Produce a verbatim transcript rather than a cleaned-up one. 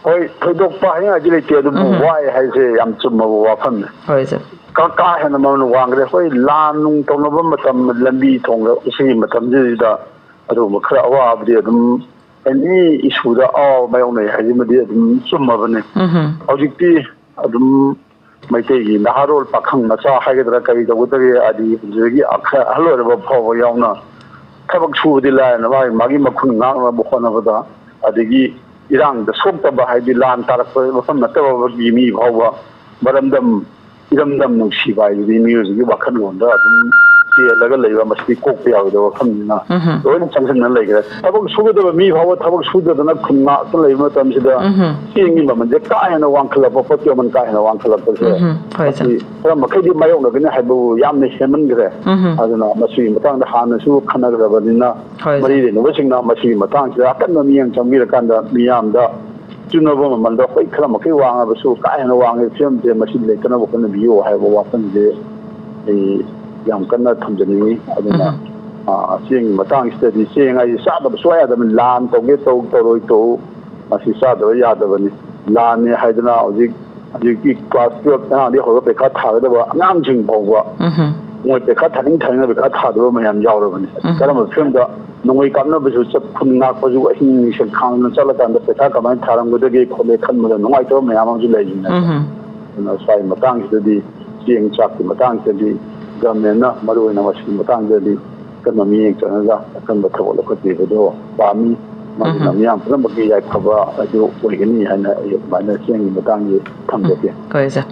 ꯍꯣꯏ, ꯊꯣꯏꯗꯣꯛꯄ ꯍꯥꯏꯅꯤꯡꯉꯥꯏꯗꯤ ꯂꯩꯇꯦ, ꯑꯗꯨꯕꯨ ꯎꯝ꯫ ꯋꯥꯏ ꯍꯥꯏꯁꯦ ꯌꯥꯝ ꯆꯨꯝꯃꯕ ꯋꯥꯐꯝꯅꯦ꯫ ꯍꯣꯏ, ꯁꯥꯔ꯫ ꯀꯥ, ꯀꯥ ꯍꯦꯟꯅ ꯃꯃꯜ ꯋꯥꯡꯈ꯭ꯔꯦ꯫ ꯍꯣꯏ, ꯂꯥꯟ ꯅꯨꯡ ꯇꯧꯅꯕ ꯃꯇꯝ, ꯂꯝꯕꯤ ꯊꯣꯡꯗ ꯁꯤꯒꯤ ꯃꯇꯝꯁꯤꯗ ꯑꯗꯨꯒꯨꯝꯕ ꯈꯔ ꯑꯋꯥꯕꯗꯤ ꯑꯗꯨꯝ ꯑꯦꯅꯤ ꯏꯁꯨꯗ ꯑꯋꯥꯕ ꯃꯥꯌꯣꯛꯅꯩ ꯍꯥꯏꯁꯤꯃꯗꯤ ꯑꯗꯨꯝ ꯆꯨꯝꯃꯕꯅꯤ꯫ ꯎꯝ꯫ ꯍꯧꯖꯤꯛꯇꯤ ꯑꯗꯨꯝ ꯃꯩꯇꯩꯒꯤ ꯅꯍꯥꯔꯣꯜ ꯄꯥꯈꯪ ꯃꯆꯥ ꯍꯥꯏꯒꯗ꯭ꯔꯥ ꯀꯔꯤ ꯇꯧꯒꯗꯒꯦ, ꯑꯗꯒꯤ ꯍꯧꯖꯤꯛꯀꯤ ꯑꯈ-, ꯑꯍꯜ ꯑꯣꯏꯔꯕ ꯐꯥꯎꯕ ꯌꯥꯎꯅ ꯊꯕꯛ ꯁꯨꯕꯗꯤ ꯂꯥꯏꯔꯅ ꯃꯥꯒꯤ, ꯃꯥꯒꯤ ꯃꯈꯨꯟ ꯉꯥꯛꯅꯕ ꯍꯣꯠꯅꯕꯗ, ꯑꯗꯒꯤ ꯏꯔꯥꯡꯗ ꯁꯣꯛꯇꯕ, ꯍꯥꯏꯗꯤ ꯂꯥꯟ ꯇꯥꯔꯛꯄ ꯃꯐꯝ ꯅꯠꯇꯕꯒꯤ ꯃꯤ ꯐꯥꯎꯕ ꯃꯔꯝꯗꯝ, ꯏꯔꯝꯗꯝ ꯅꯨꯡꯁꯤꯕ ꯍꯥꯏꯗꯨꯗꯤ ꯃꯤꯑꯣꯏꯕꯒꯤ ꯋꯥꯈꯜꯂꯣꯟꯗ ꯑꯗꯨꯝ ꯆꯦꯜꯂꯒ ꯂꯩꯕ, ꯃꯁꯤꯗꯤ ꯀꯣꯛꯄ ꯌꯥꯔꯣꯏꯗꯕ ꯋꯥꯐꯝꯅꯤꯅ ꯎꯝ꯫ ꯂꯣꯏꯅ ꯆꯪꯁꯤꯟꯅ ꯂꯩꯈ꯭ꯔꯦ꯫ ꯊꯕꯛ ꯁꯨꯒꯗꯕ ꯃꯤ ꯐꯥꯎꯕ ꯊꯕꯛ ꯁꯨꯗꯗꯅ ꯈꯨꯟ ꯉꯥꯛꯇ ꯂꯩꯕ ꯃꯇꯝꯁꯤꯗ ꯎꯝ꯫ ꯆꯦꯡꯒꯤ ꯃꯃꯜꯁꯦ ꯀꯥ ꯍꯦꯟꯅ ꯋꯥꯡꯈꯠꯂꯛꯄ, ꯄꯣꯠꯀꯤ ꯃꯃꯜ ꯀꯥ ꯍꯦꯟꯅ ꯋꯥꯡꯈꯠꯂꯛꯄꯁꯦ ꯎꯝ꯫ ꯍꯣꯏ, ꯁꯥꯔ꯫ ꯃꯁꯤ ꯈꯔ ꯃꯈꯩꯗꯤ ꯃꯥꯌꯣꯛꯅꯒꯅꯤ ꯍꯥꯏꯕꯕꯨ ꯌꯥꯝꯅ ꯍꯦꯟꯃꯟꯈ꯭ꯔꯦ꯫ ꯎꯝ꯫ ꯑꯗꯨꯅ ꯃꯁꯤꯒꯤ ꯃꯇꯥꯡꯗ ꯍꯥꯟꯅꯁꯨ ꯈꯟꯅꯒꯗꯕꯅꯤꯅ ꯍꯣꯏ, ꯃꯔꯤ ꯁꯥꯔ꯫ ꯂꯩꯅꯕꯁꯤꯡꯅ ꯃꯁꯤꯒꯤ ꯃꯇꯥꯡꯁꯤꯗ ꯑꯀꯟꯕ ꯃꯤꯠꯌꯦꯡ ꯆꯪꯕꯤꯔꯀꯥꯟꯗ ꯃꯤꯌꯥꯝꯗ ꯆꯨꯅꯕ ꯃꯃꯜꯗ ꯑꯩꯈꯣꯏ ꯈꯔ ꯃꯈꯩ ꯋꯥꯡꯉꯕꯁꯨ ꯀꯥ ꯍꯦꯟꯅ ꯋꯥꯡꯉꯦ ꯐꯤꯕꯝꯁꯦ ꯃꯁꯤ ꯂꯩꯇꯅꯕ ꯍꯣꯠꯅꯕꯤꯌꯨ ꯍꯥꯏꯕ ꯋꯥꯐꯝꯁꯦ ꯑꯩ ꯌꯥꯝ ꯀꯟꯅ ꯊꯝꯖꯅꯤꯡꯉꯤ꯫ ꯑꯗꯨꯅ, ꯎꯝ꯫ ꯑ, ꯆꯦꯡꯒꯤ ꯃꯇꯥꯡꯁꯤꯗꯗꯤ ꯆꯦꯡ ꯍꯥꯏꯁꯤ ꯆꯥꯗꯕ ꯁꯨꯡꯌꯥ ꯌꯥꯗꯕꯅꯤ꯫ ꯂꯥꯟ ꯇꯧꯒꯦ ꯇꯧ, ꯇꯧꯔꯣꯏ ꯇꯧ, ꯃꯁꯤ ꯆꯥꯗꯕ ꯌꯥꯗꯕꯅꯤ꯫ ꯂꯥꯟꯅꯦ ꯍꯥꯏꯗꯅ ꯍꯧꯖꯤꯛ, ꯍꯧꯖꯤꯛꯀꯤ class twelve ꯑꯉꯥꯡꯗꯒꯤ ꯍꯧꯔꯒ ꯄꯩꯈꯥ ꯊꯥꯒꯗꯕ ꯑꯉꯥꯡꯁꯤꯡ ꯐꯥꯎꯕ ꯎꯝ꯫ ꯃꯣꯏ ꯄꯩꯈꯥ ꯊꯥꯅꯤꯡ ꯊꯥꯅꯤꯡꯅ ꯄꯩꯈꯥ ꯊꯥꯗꯕ ꯃꯌꯥꯝ ꯌꯥꯎꯔꯕꯅꯤ꯫ ꯎꯝ꯫ ꯀꯔꯝꯕ ꯐꯤꯕꯝꯗ ꯅꯣꯡꯃꯩ ꯀꯥꯞꯅꯕꯁꯨ ꯆꯠ-, ꯈꯨꯟ ꯉꯥꯛꯄꯁꯨ ꯑꯍꯤꯡ ꯅꯨꯡꯁꯤꯠ ꯈꯥꯡꯗꯅ ꯆꯠꯂꯀꯥꯟꯗ ꯄꯩꯈꯥ ꯀꯃꯥꯏꯅ ꯊꯥꯔꯝꯒꯗꯒꯦ ꯈꯣꯠꯂꯦ ꯈꯟꯕꯗ ꯅꯨꯡꯉꯥꯏꯇꯕ ꯃꯌꯥꯝ ꯑꯃꯁꯨ ꯂꯩꯔꯤꯅꯦ꯫ ꯎꯝ꯫ ꯑꯗꯨꯅ ꯁ꯭ꯋꯥꯏꯒꯤ ꯃꯇꯥꯡꯁꯤꯗꯗꯤ ꯆꯦꯡ ꯆꯥꯛꯀꯤ ꯃꯇꯥꯡꯁꯤꯗꯗꯤ governmentꯅ ꯃꯔꯨ ꯑꯣꯏꯅ ꯃꯁꯤꯒꯤ ꯃꯇꯥꯡꯗꯗꯤ ꯑꯀꯟꯕ ꯃꯤꯠꯌꯦꯡ ꯆꯪꯉꯒ ꯑꯀꯟꯕ ꯊꯕꯛ ꯂꯧꯈꯠꯄꯤꯕꯗꯣ ꯄꯥꯝꯃꯤ꯫ ꯃꯗꯨꯅ ꯎꯝ꯫ ꯃꯤꯌꯥꯝ ꯄꯨꯝꯅꯃꯛꯀꯤ ꯌꯥꯏꯐꯕ ꯑꯗꯨ ꯑꯣꯏꯒꯅꯤ ꯍꯥꯏꯅ ꯑꯩ ꯑꯗꯨꯃꯥꯏꯅ ꯆꯦꯡꯒꯤ ꯃꯇꯥꯡꯁꯦ ꯊꯝꯖꯒꯦ꯫ ꯍꯣꯏ, ꯁꯥꯔ꯫